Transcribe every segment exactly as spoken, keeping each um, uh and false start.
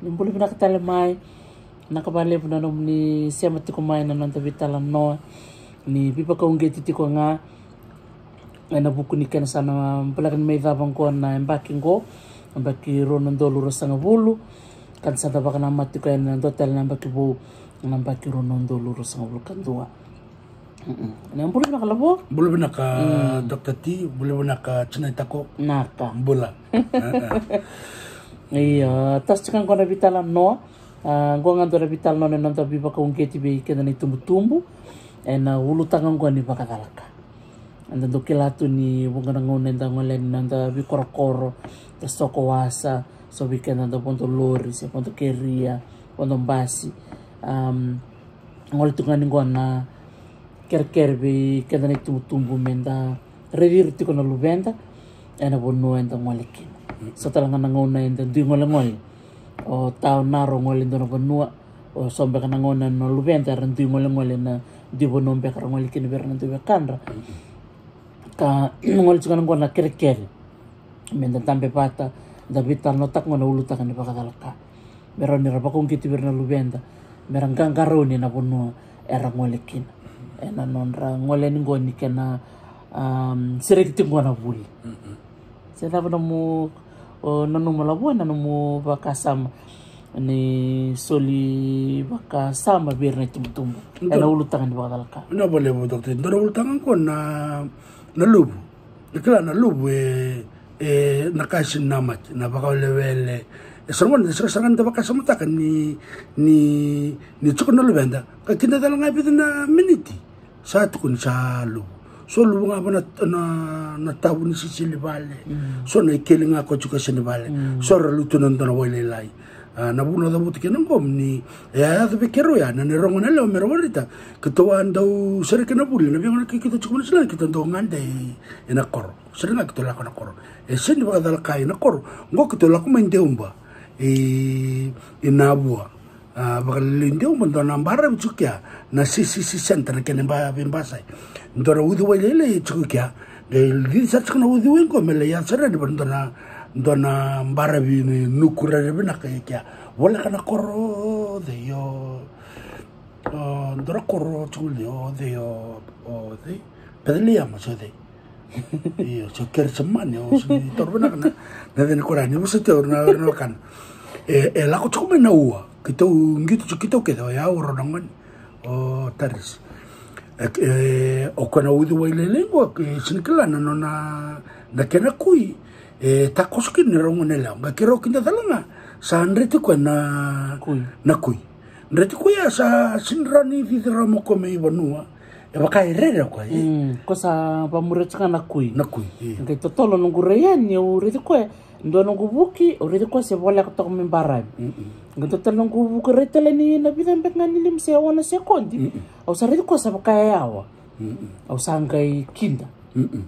Ni bula vinaka tale mai. Vinaka vakalevu na nomuni sema tiko mai na noda veitalanoa ni veivakauqeti tiko ga ena vuku ni kena sa na voleka ni mai cava oqo na yabaki oqo, yabaki rua na udolu ruasagavulu. Ka da sa da vakanamata tiko ena dua tale na yabaki vou, na yabaki rua na udolu ruasagavulu ka dua. Mm-mm. Ni bula vinaka Lavo. Bula vinaka, mm, Doctor T, bula vinaka Tinai Tako. Naka. Bula. Ia, tasi tiko ga qo na veitalanoa. A, qo ga dua na veitalanoa na noda veivakauqeti vei keda na itubutubu ena ulutaga qo ni vakacalaka. Eda dau kila tu ni vuqa na gauna eda gole yani na noda veikorokoro, da soko wasa, so vei keda da vodo lori, se vodo keria, vodo basi. Am, gole tu ga ni qo na kerekere vei keda na itubutubu meda raici ira tiko na luveda ena vanua eda gole kina. So tale ga na gauna eda dui golegole, o tao naro gole dua na vanua, o so beka na gauna na luveda era dui golegole na dui vanua beka ra gole kina vei ira na dui wekadra. Ka gole tiko ga na qo na kerekere meda dabe vata, da veitalanoataka qo na ulutaga ni vakacalaka, me rawa ni ra vakauqeti vei ira na luveda me ra qaqarauni ena vanua era gole kina ena nodra gole yani qo ni kena, am, sereki tiko qo na vuli. Se cava nomu, o, nanuma Lavo, na nomu vakasama ni soli vakasama vei ira na itubutubu ena ulutaga ni vakacalaka? Na vakalevu, Doctor, dua na ulutaga qo na, na luvu. Na kila na luvu e, e na ka e sega ni namaki, na vakawelewele. E sara ga ni da sega sara ga ni da vakasamataka ni, ni, ni tiko na luveda ka kida tale ga e vica na miniti sa tukuni sa luvu. So luvu ga va na, na, na tavu ni sisili vale. So na ikeli ga ko tiko e seni vale. So ra lutu na dua na wailailai. A, na vuna au cavuta kina qo ni e a yaco vei keirau ya na neirau goneyalewa me ra warai. Keitou a dau sereki na vuli na veigauna keitou tiko mai na Niusiladi, keitou dau gade ena koro. Sega ga keitou lako na koro, e sega ni vakacalaka ena koro. Qo keitou lako mai Deuba i, i Navua. A, vakalelei Deuba, dua na baravi tiko kea, na C C C Center na kena ba, veibasai. Dua na uciwai lailai e tiko kea. Qai cici sara tiko na uciwai qo me lai yaco sara yani vei dua na, dua na baravi ni nuku rairai vinaka e kea. Voleka na koro cei, o, o, dua na koro tiko li, o cei, o, o cei, Peceliema se o cei. Io, se o Kerisimani, au sega ni taura vinaka na, na cei ni koro ya, ni vosoti au na, na wekana. E, e lako tiko mai na ua, keitou qito tiko keitou kece, o yau, o rau na gone, o Tarisi. E, e, o koya na uciwai lailai qo, e sega ni kila na nona, na kena kui, e takoso kina neirau goneyalewa. Qai keirau kida tale ga sa dreti koya na kui. Na kui. Dreti koya sa sega ni rawa ni cici rawa mai o koya mai vanua. E vaka e rere o koya, e. Mm, ko sa vamuria tiko ga na kui. Na kui, io. Qai totolo noqu rai yani, au raici koya. Dua noqu vuki, au raici koya se voleka toka mai baravi. Mm-mm. Qai totolo noqu vuki rai tale ni na vica beka ga ni lima se ono sekodi. Mm-mm. Au sa raici koya sa vaka e yawa. Mm-mm. Au sa qai kida. Mm-mm.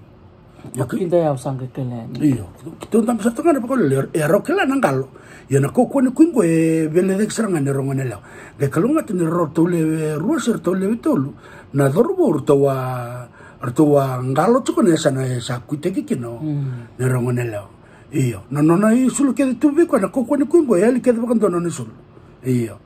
Au kida ya, au sa qai kele yani. Io. Keitou dabe sara toka ga na vakalele, e rau kila na qalo. Ia na kaukauwa ni kui qo e veilecayaki sara ga neirau goneyalewa. Qai kalougata ni rau taulewe rua se rau taulewe tolu na cauravou ratou a, ratou a qalo tiko na yasana e sa kuitaki kina o neirau goneyalewa. Io. Na nona isulu kece tu vei koya na kaukauwa ni kui qo, e yali kece vakadua na nona isulu. Io.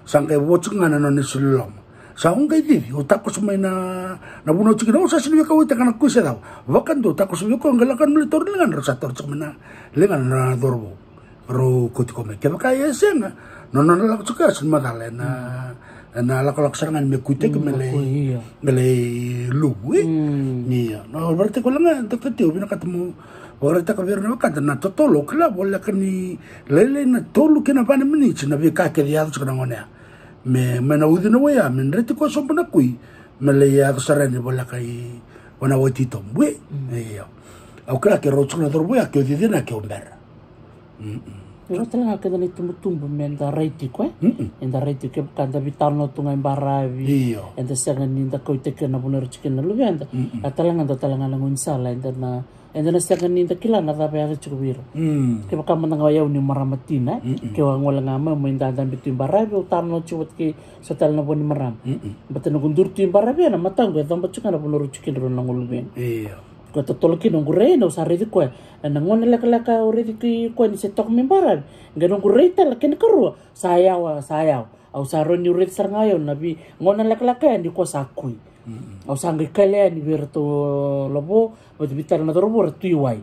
Sa qai vo tiko ga na nona isulu i loma. Sa au qai cici, au takoso mai na, na vuna au tiko kina, au sa sega ni veikauwaitaka na kui se cava. Vakadua au takoso vei koya, au qai lako yani me lai taura na ligana, rau sa taura tiko mai na ligana na cauravou. Rau kauti koya mai. Kevaka e sega, na nona lako tiko ya sega ni macala, ena, ena lakolako sara ga ni me kuitaki me lai, me lai luvu, e. Io. Na vakaraitaki wale ga, Doctor T, au vinakata meu vakaraitaka vei ira na wekada na totolo, au kila voleka ni lailai na tolu ki na va na miniti na veika kece e yaco tiko na gone ya. Me, me na uci na wai ya, me dreti koya sobu na kui, me lai yaco sara yani voleka i, vua na wai titobu, e. Io. Au kila ke rau tiko na cauravou ya, ke o cici na ke o bera. Mm-mm. E rau tale ga keda na itubutubu meda rai tiko, e? Mm-mm. Eda rai tiko, kevaka da veitalanoa tu ga i baravi. Io. Eda sega ni da kauaitaki na vanua era tiko kina na luveda. Mm-mm. A tale ga, dua tale ga na gaunisala eda na, eda na sega ni da kila na cava e yaco tiko vei ira. Mm. Kevaka mada ga o yau ni marama tina, e? Mm-mm. Keu a gole ga mai, mai da dabe tu i baravi, au talanoa tiko vata kei so tale na vo ni marama. Mm-mm. Baleta noqu duri tu i baravi, ena mataqu e coba tiko ga na vanua rau tiko kina rau na gone luvena. Io. Totolo kina noqu rai, au sa raici koya. Ena gauna lekaleka au raici koya ni se toka me baravi. Qai noqu rai tale na kena karua, sa yawa, sa yawa. Au sa rawa niu raici sara ga o yau na veigauna lekaleka ya ni koya sa kui. Au sa qai kaila yani vei iratou lavo, vata vei tale na cauravou era tu i wai.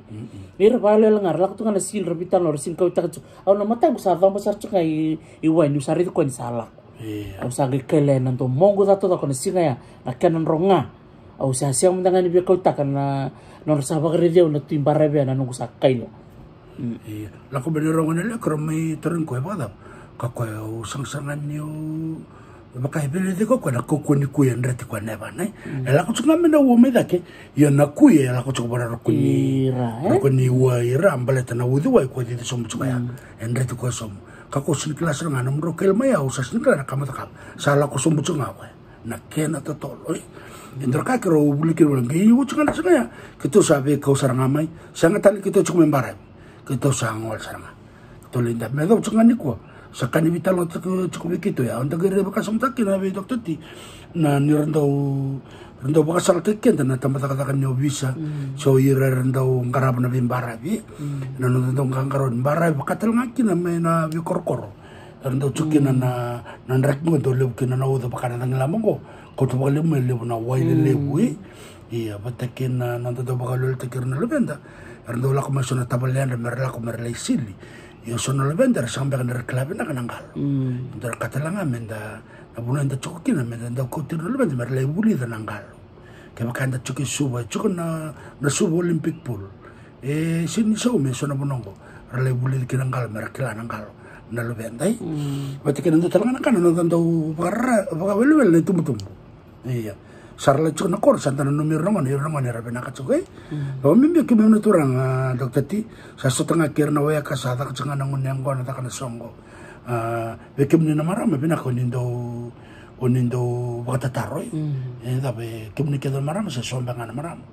Ira vakayaloyalo ga, ra lako tu ga na sili, ra veitalanoa, ra sega ni kauaitaka tiko. Au na mataqu sa coba sara tiko ga i, i wai niu sa raici koya ni sa lako. Au sa qai kaila yani na domoqu ca taucoko na siga ya, na kena dro ga. Au sa sega mada ga ni veikauaitaka na nodra sa vakaraici au na tui baravi ya na noqu sa kaila. Ia, lako mai na rau gone yalewa, keirau mai tarogi koya vakacava. Ka koya, au sega sara ga niu vaka e veleti koya na kaukauwa ni kui e dreti koya na yavana, e. E lako tiko ga mai na ua mai cake. Ia na kui e lako tiko vua na ruku ni, ruku ni ua i ra, baleta na uciwai koya cici sobu tiko ya. E dreti koya sobu. Ka koya sega ni kila sara ga, nomudrau kaila mai ya, au sa sega ni kila na ka mo cakava. Sa lako sobu tiko ga koya. Na kena totolo, e. E dua na ka keirau vuli kina vula, qai oti ga na siga ya, keitou sa veikau sara ga mai. Sega tale ni keitou tiko mai baravi. Keitou sa gole sara ga. Keitou lai dabe, me yacova tiko ga nikua. Sa ka ni veitalanoa tiko, tiko vei keitou ya. Au da qai rai vakasamataka kina vei Doctor T. Na ni ra dau, ra dau vakasalataki keda na tabacakacaka ni ovisa. So ira era dau qarava na veibaravi. Na noda dau qaqarauni baravi, vaka tale ga kina mai na veikorokoro. Era dau tiko kina na, na draki qo, dau levu kina na uca vaka na cagilaba qo. Kauta vakalevu mai, levu na wai lelevu, e. Ia, vata kei na noda dau vakaweleweletaki ira na luveda. Era dau lako mai so na tavale yadra me ra lako me ra lai sili. Ia so na luveda era sega beka ni ra kila vinaka na qalo. Dua na ka tale ga me da, na vanua eda tiko kina, me da dau kauti ira na luveda me ra lai vulica na qalo. Kevaka eda tiko e Suva, e tiko na, na Suva Olympic Pool. E sega ni saumi e so na vanua qo, ra lai vulica kina na qalo, me ra kila na qalo na luveda, e. Vata kei na dua tale ga na ka na noda dau vakara-, vakawelewele na itubutubu. Ia. Sa ra lai tiko na koro, sa da nanumi ira na gone, ira na gone era vinaka tiko, e. Vakabibi o keimami na turaga, Doctor T, sa sota ga kei ira na weka, sa caka tiko ga na gunu yaqona, caka na soqo. A, vei kemuni na marama, vinaka o ni dau, o ni dau vakatataro, e. E cava, e kemuni kece na marama, se so beka ga na marama.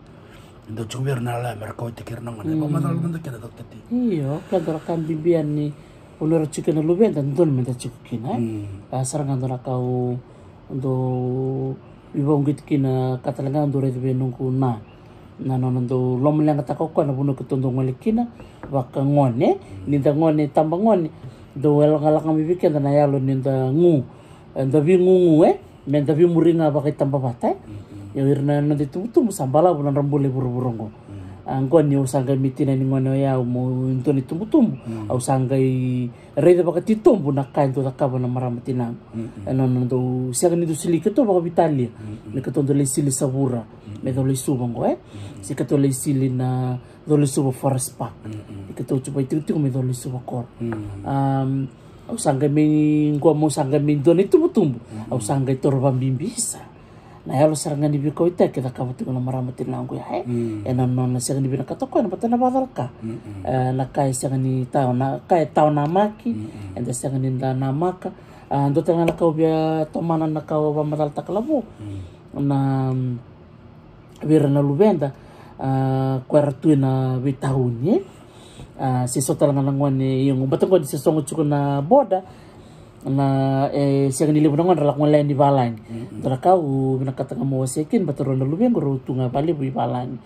Dau tiko vei ira na yalewa me ra kauaitaki ira na gone. Vakamacala mada kina, Doctor T. Io, ka dua na ka bibi yani, o ira tiko na luveda, dodonu me da tiko kina, e. A sara ga dua na ka au dau veivakauqeti kina, ka tale ga dau raici vei noqu na, na nona dau lomaleqataka o koya na vanua keitou dau gole kina vakagone, ni da gone, tabagone, dau yalogalaka mai vei keda na yalo ni da gu, e, da veigugu, e, me da veimuri ga vakaitabavata, e. Ia o ira na noda itubutubu sa balavu na nodra bula e vuravura oqo. A, qo niu sa qai mai tina ni gone o yau, meu dua na itubutubu, au sa qai raica vakatitobu na ka e dau cakava na marama tinaqu. E, na nona dau sega ni dau sili keitou vakaveitalia. Me keitou dau lai sili Savura, me dau lai Suva oqo, e. Se keitou lai sili na Colo-i-Suva Forest Park. Ni keitou tu vakaitikotiko mai Colo-i-Suva koro. Am, au sa qai mai qo, au sa qai mai dua na itubutubu. Au sa qai toro vakabibi sa na yalo sara ga ni veikauaitaki e cakava tiko na marama tinaqu ya, e. Ena nona sega ni vinakata o koya na vata na vakacalaka. E, na ka e sega ni tawa, na ka e tawa namaki, eda sega ni da namaka. A, dua tale ga na ka au via tomana na ka au vakamacalataka lavo. Na, vei ira na luveda, a, ko era tu ena veitauni, e. A, se so tale ga na gone, ia qo bata qo ni se sogo tiko na boda, na, e, sega ni levu na gone ra lako gole yani valagi. Dua na ka au vinakata ga meu wasea kina, bata rau na luvequ rau tu ga vakalevu i valagi.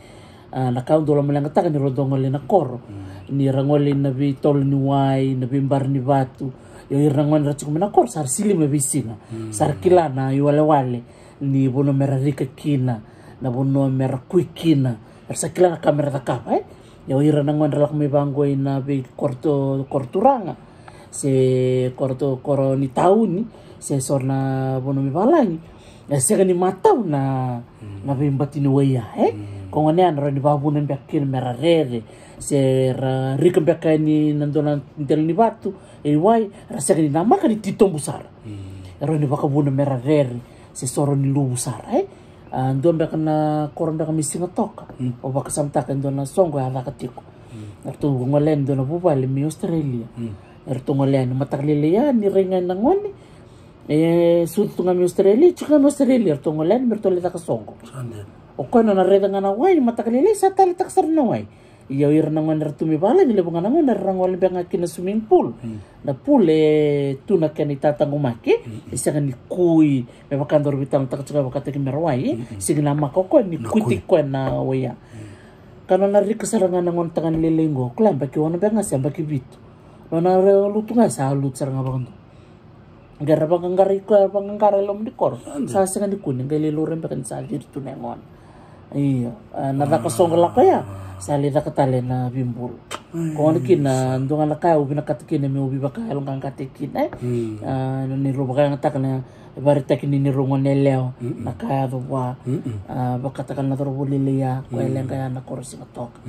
A, na ka au dau lomaleqataka ni rau dau gole na koro. Ni ra gole na veitolo ni wai, na veibara ni vatu. Ia o ira na gone ra tiko mai na koro, sa ra sili mai veisiga. Sa ra kila na iwalewale ni vanua me ra rika kina, na vanua me ra kui kina. Era sa kila na ka me ra cakava, e. Ia o ira na gone ra lako mai vaqo ina veikoro tu-, koro turaga, se koro tu-, koro ni tauni, se so na vanua mai valagi. E sega ni matau na, na veibati ni wai ya, e. Ko gone ya na rawa ni vakavuna beka kina me ra rere, se ra rika beka yani na dua na dela ni vatu, e, i wai, ra sega ni namaka ni titobu sara. E rawa ni vakavuna me ra rere, se so rawa ni luvu sara, e. A, dua beka na koro beka mai Sigatoka. Au vakasamataka e dua na soqo e a caka tiko. Eratou gole yani dua na vuvale mai Australia. Eratou gole yani mataka lailai ya, ni rai ga na gone. E sucu tu ga mai Australia, tiko ga mai Australia, eratou gole yani me ratou lai caka soqo. O koya nona raica ga na wai, mataka lailai sa taleitaka sara na wai. Ia o ira na gone era tu mai valagi, levu ga na gone era gole beka ga kina swimming pool. Na pool e tu na kena itataqomaki, e sega ni kui, me vaka daru veitalanoataka tiko, vakataki me ra wai, e sega ni namaka o koya ni kuitaki koya na wai ya. Ka nona rika sara ga na gone tagane lailai qo, kila baki ono beka ga se baki vitu. Nona ra lutu ga sa lutu sara ga vakadua. Qai ra vaqaqara i koya, vaqaqara i loma ni koro. Sa sega ni kune, qai lai laurai beka ni sa ciri tu na yagona. Io, a, na caka soqo lako ya, sa lai caka tale na veibulu. Ko gona kina, dua ga na ka au vinakata kina meu veivakayaloqaqataki kina, e? A, ni rau vakayagataka na, e vakaraitaki ni, ni rau gone yalewa, na ka yaco vua. A, vakataka na cauravou lailai ya, ko e leqa ya na koro Sigatoka.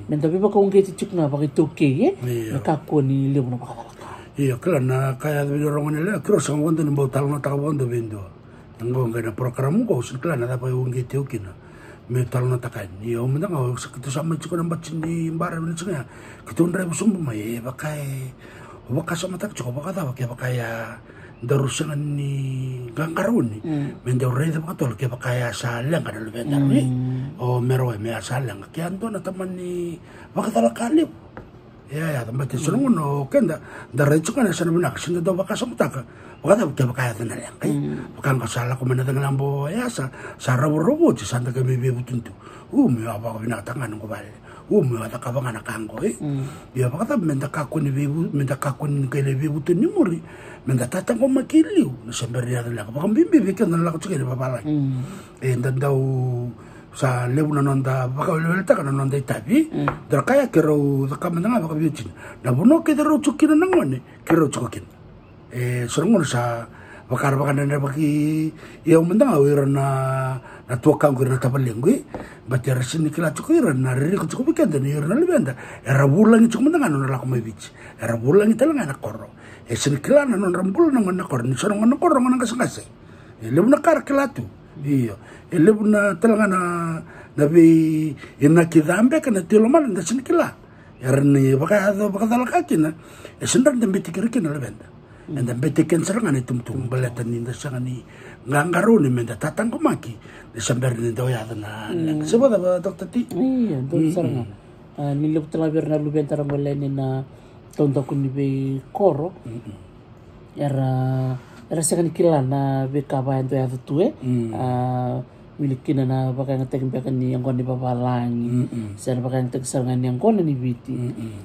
Me da veivakauqeti tiko ga vakaitaukei, e? Me kakua ni levu na vakacalaka. Io, kila na ka yaco vei rau gone yalewa, keirau sega vakadua ni bau talanoataka vakadua vei dua. Na qo qai na program qo, au sega ni kila na cava e uqeti au kina. Meu talanoataka yani. Io, au mada ga, au sa, keitou sa mai tiko na bati ni bara, vinaka tiko ga. Keitou draiva sobu mai, e vaka e, au vakasamataka tiko, vakacava kevaka ya daru sega ni qaqarauni. Me daru raica vakatotolo kevaka ya sa leqa na luvedaru, e? O Meroe, me ya sa leqa. Ke a dua na tamani vakacalaka levu. Ia, ia, baleta so na gauna o keda, da raica tiko ga na yasana vinaka, se da dau vakasamataka. Vakacava kevaka yaco na leqa, e? Vaka qo sa lako mai na cagilaba o Yasa, sa ravuravu oti, sa da qai mai veivutuni tu. U, meu a vakavinakataka ga noqu vale. U, meu a cakava ga na ka qo, e? Ia, vakacava me da kakua ni veivu-, me da kakua ni qai lai veivutuni muri, me da tataqomaki i liu, ni se bera ni yaco na leqa. Vakabibi vei keda na lako tiko i vavalagi. E, da dau Sa levu na noda vakaweleweletaka na noda itavi. Dua na ka ya keirau cakava mada ga vakaveiwatini. Na vanua kece rau tiko kina na gone, keirau tiko kina. E, so na gauna sa vaka ra vakadredrevaki, ia au mada ga o ira na, na tuakaqu, ira na tavalequ, e. Baleta era sega ni kila tiko ira na ririko tiko vei keda ni ira na luveda era vulagi tiko mada ga na nodra lako mai Viti. Era vulagi tale ga na koro. E sega ni kila na nodra bula na gone na koro, ni so na gone na koro na gone qasaqasa. E levu na ka ra kila tu. Io. E levu na tale ga na, na veiinaki ca beka na tu e lomada da sega ni kila. Era ni vakayaco vakacalaka kina. E sega ni da beteki ira kina na luveda. Eda beteki keda sara ga na itubutubu baleta ni da sega ni qaqarauni me da tataqomaki ni se bera ni dau yaco na leqa. Se vakacava, Doctor T? Io, donu sara ga. A, ni levu tale ga vei ira na luveda ra gole yani na taudaku ni veikoro. Era, era sega ni kila na veika vaya dau yaco tu, e. A, wili kina na vakayagataki beka ni yaqona ni vavalagi, se na vakayagataki sara ga ni yaqona ni Viti,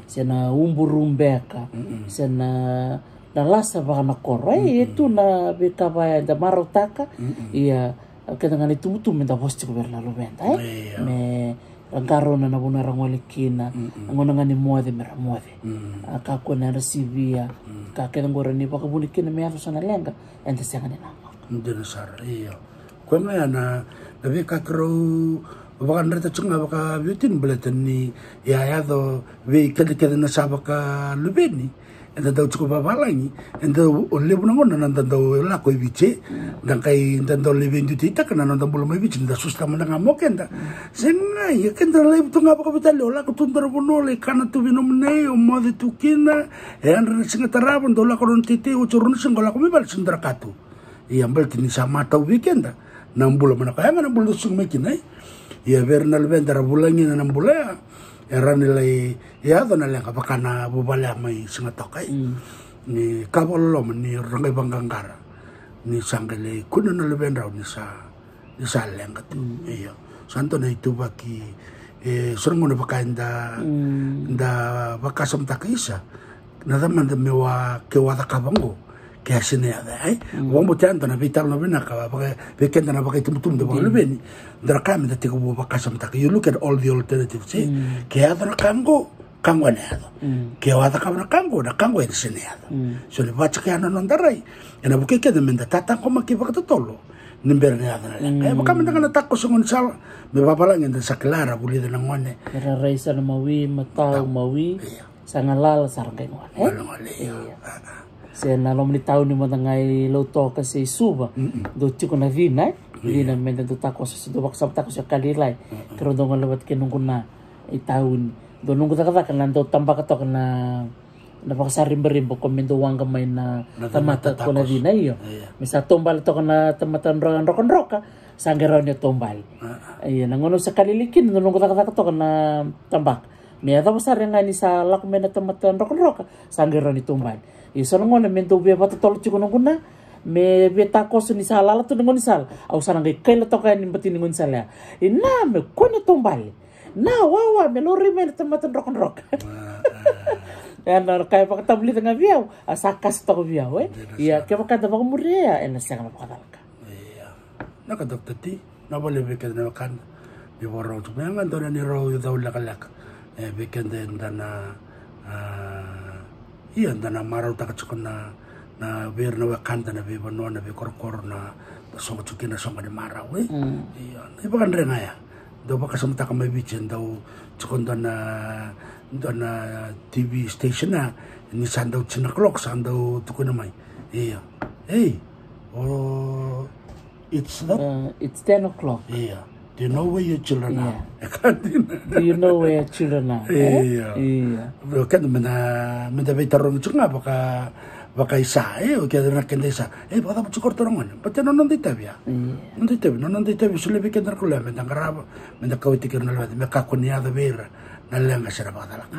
se na uburu beka, se na, na lasa vakanakoro. E, e tu na veika vaya eda marautaka. Ia, keda ga na itubutubu me da vosa tiko vei ira na luveda, e. Me ra qarauna na vanua era gole kina. Na gauna ga ni moce me ra moce. A, kakua ni yadra sivia. Ka kece qori ni vakavuna kina me yaco so na leqa, eda sega ni namaka. Dina sara, io. Koya ga ya na, na veika keirau vakadreta tiko ga vakaveiwatini baleta ni a yaco vei keda kece na sa vakaluveni. Eda dau tiko vavalagi, eda dau, o levu na gauna na da dau lako i Viti, da qai, da dau lai veidutaitaka na noda bula mai Viti, da susuta mada ga mo keda. Sega, ia keda laivi tu ga vakaveitalia, o lako tu dua na vanua, lai kana tu vei nomuni, o moce tu kina, e yadra na siga tarava, dau lako na nona teitei, oti e rua na siga, o lako mai vale, sega ni dua na ka tu. Ia baleta ni sa matau vei keda na bula mai na ka ya ga na bula da susugi mai kina, e. Ia vei ira na luveda era vulagi na bula ya, era na lai yaco na leqa vaka na vuvale ya mai Sigatoka, e. Ni ka vakaloloma ni ra qai vaqaqara ni sa qai lai kune na luvedrau ni sa, ni sa leqa tu. Io. Sa dua na ituvaki, e, so na gauna vaka eda, da vakasamataka isa. Na ca mada meu a, keu a cakava qo, ke a sega ni yaco, e? Vakabauta ya dua na veitalanoa vinaka vaka, vei keda na vakaitubutubu da vakaluveni. Dua na ka me da tekivu vakasamataka. You look at all the alternatives, e? Ke yaco na ka qo, ka qo ena yaco. Keu a cakava na ka qo, na ka qo ena sega ni yaco. So ni vaka ya na noda rai, ena vukei keda me da tataqomaki vakatotolo ni bera ni yaco na leqa. E vaka mada ga na takoso gaunisala, me vavalagi eda sa kila era vulica na gone. Era rai sa na mawi, matau, mawi. Io. Sa galala sara qai gole, e? Gole, gole, io. Io. Se na loma ni tauni mada ga i Lautoka se i Suva. Dau tiko na cina, e? Io. Cina me da dau takoso, se dau vakasamataka se ka lailai. Keirau dau gole vata kei noqu na i tauni. Dau noqu cakacaka na dau tabaka toka na, na vakasaribariba ko me dau waqa mai na tamata ko na cina, io. Io. Me sa taubale toka na tamata dro-, drokadroka, sa qai rawa ni taubale. Io, na gauna au sa ka lailai kina, dau noqu cakacaka toka na tabaka. Me yacova sara ga ni sa lako mai na tamata drokadroka, sa qai rawa ni taubale. Ia so na gauna me dau via vakatotolo tiko noqu na, me via takoso ni sa lala tu na gaunisala. Au sa na qai kaila toka yani bati ni gaunisala ya. Ina, me kua ni taubale. Na wawa me laurai mai na tamata drokadroka. Ia na ka e vakatavulica ga vei au, a sa kasa toka vei au e. Ia kevaka da vakamuria ena sega na vakacalaka. Ia. Na ka Doctor T, na vale vei keda na wekada. Ni vakarau tu me ga dona ni rau i cau lekaleka. E vei keda eda na, a, ia da na marautaka tiko na, na vei ira na wekada na veivanua na veikorokoro na, na soqo tiko kina soqo ni marau e. Ia na ivakadre ga ya. Dau vakasamataka mai Viti e dau tiko dua na, dua na T V station a, ni sa dau tini o'clock sa dau tukuna mai. Ia. Ei, o, it's not. Uh, it's ten o'clock. Ia. Do you know where your children are? Ia. E ka dina. Do you know where your children are? Ia. Ia. Keda meda, meda veitarogi tiko ga vaka, vakaisa e, o keda na keda isa e, vakacava tiko ratou na gone. But e na noda itavi ya. Ia. Noda itavi, na noda itavi solia vei keda na Kalou ya meda qarava, meda kauaitaki ira na lewa, me kakua ni yaco vei ira na leqa se na vakacalaka.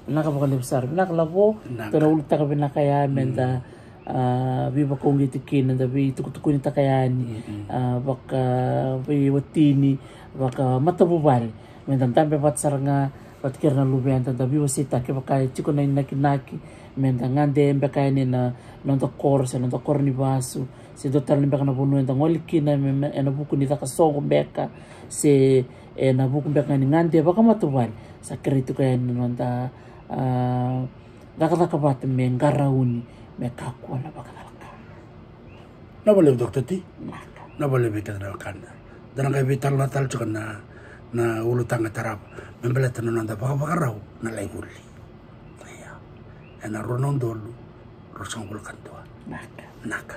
Vinaka vakalevu sara, vinaka Lavo. Vinaka. Tou na ulutaga vinaka ya meda, a, veivakauqeti kina, da veitukutukunitaka yani, a, vakaveiwatini, vakamatavuvale. Meda dabe vata sara ga vata kei ira na luveda, da veiwaseitaka kevaka e tiko na inakinaki meda gade beka yani ena noda koro se noda koro ni vasu, se dua tale beka na vanua eda gole kina me, me, ena vuku ni caka soqo beka, se ena vuku beka ga ni gade vakamatavuvale. Sa kerei tiko yani na noda, a, cakacaka vata me qarauni me kakua na vakacalaka. Na vale vei Doctor T. Vinaka. Na vale vei keda na wekada. Da na qai veitalanoa tale tiko na, na ulutaga tarava me baleta na noda vakavakarau na lai vuli. Ia. Ena rua na udolu ruasagavulu ka dua. Vinaka. Vinaka.